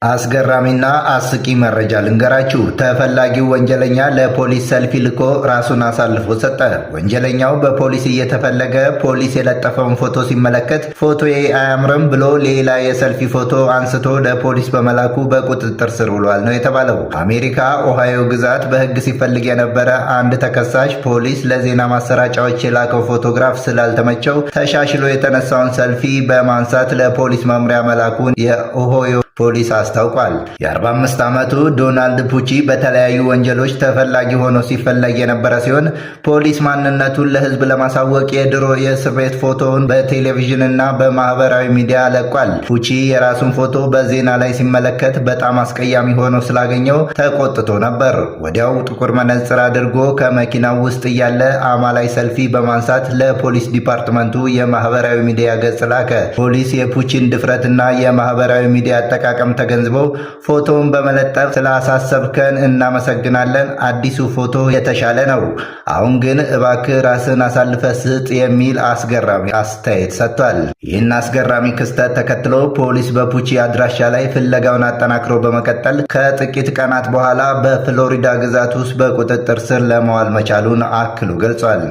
አስገራሚና አስቂኝ መረጃ ልንገራችሁ። ተፈላጊው ወንጀለኛ ለፖሊስ ሰልፊ ልኮ ራሱን አሳልፎ ሰጠ። ወንጀለኛው በፖሊስ እየተፈለገ ፖሊስ የለጠፈውን ፎቶ ሲመለከት ፎቶዬ አያምርም ብሎ ሌላ የሰልፊ ፎቶ አንስቶ ለፖሊስ በመላኩ በቁጥጥር ስር ውሏል ነው የተባለው። አሜሪካ ኦሃዮ ግዛት በሕግ ሲፈልግ የነበረ አንድ ተከሳሽ ፖሊስ ለዜና ማሰራጫዎች የላከው ፎቶግራፍ ስላልተመቸው ተሻሽሎ የተነሳውን ሰልፊ በማንሳት ለፖሊስ መምሪያ መላኩን የኦሃዮ ፖሊስ አስታውቋል። የ45 ዓመቱ ዶናልድ ፑቺ በተለያዩ ወንጀሎች ተፈላጊ ሆኖ ሲፈለግ የነበረ ሲሆን ፖሊስ ማንነቱን ለሕዝብ ለማሳወቅ የድሮ የእስር ቤት ፎቶውን በቴሌቪዥንና በማህበራዊ ሚዲያ ለቋል። ፑቺ የራሱን ፎቶ በዜና ላይ ሲመለከት በጣም አስቀያሚ ሆኖ ስላገኘው ተቆጥቶ ነበር። ወዲያው ጥቁር መነጽር አድርጎ ከመኪናው ውስጥ እያለ አማላይ ሰልፊ በማንሳት ለፖሊስ ዲፓርትመንቱ የማህበራዊ ሚዲያ ገጽ ላከ። ፖሊስ የፑቺን ድፍረትና የማህበራዊ ሚዲያ አጠቃቀም ተገንዝበው ፎቶውን በመለጠፍ ስላሳሰብከን እናመሰግናለን። አዲሱ ፎቶ የተሻለ ነው። አሁን ግን እባክህ ራስህን አሳልፈህ ስጥ የሚል አስገራሚ አስተያየት ሰጥቷል። ይህን አስገራሚ ክስተት ተከትሎ ፖሊስ በፑቺ አድራሻ ላይ ፍለጋውን አጠናክሮ በመቀጠል ከጥቂት ቀናት በኋላ በፍሎሪዳ ግዛት ውስጥ በቁጥጥር ስር ለመዋል መቻሉን አክሎ ገልጿል።